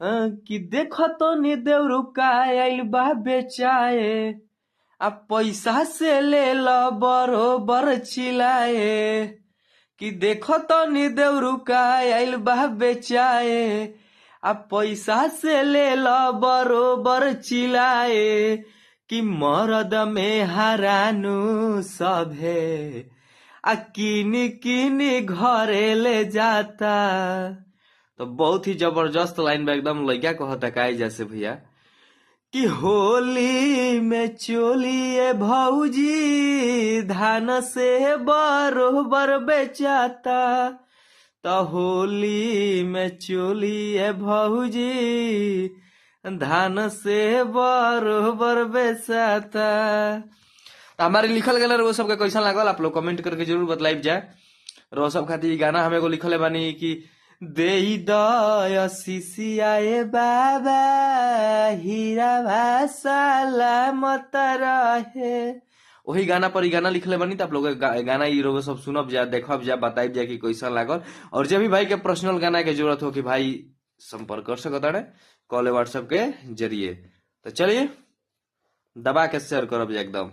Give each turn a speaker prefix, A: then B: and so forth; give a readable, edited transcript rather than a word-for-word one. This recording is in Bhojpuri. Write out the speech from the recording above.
A: कि देखो तो नी देवरू का आइल बा बेचाए, आ पैसा से ले ल बरोबर चिल्लाए। कि देखो तो नी देवरू का आइल बा बेचाए, आ पैसा से ले ल बरोबर चिल्लाए। कि मरद में हरानू सभे आ किनी किनी घरे ले जाता। तो बहुत ही जबरदस्त लाइन बा, एकदम लइका कहता काहे जैसे भैया कि होली में चोलिए भौजी धान से बरोबर बेचाता। तो होली में चोलिए भौजी धान से बरोबर बेचाता। तो हमारे लिखल गल वो सबके कैसा लागल आप लोग कमेंट करके जरूर बतलाइब जाए। और सब खातिर गाना हमें एगो लिखल बानी कि देई दयसिसियाए बाबा हीरा सलामत रहे। वही गाना पर ई गाना लिखले बानी। तो आप लोग गाना ई लोग सब सुनब जा, देखब जा, बताइब जा कि कैसा लागल। और जब भी भाई के पर्सनल गाना के जरूरत हो कि भाई संपर्क कर सकता है कॉल व्हाट्सएप के जरिए। तो चलिए दबा के शेयर करब जा एकदम।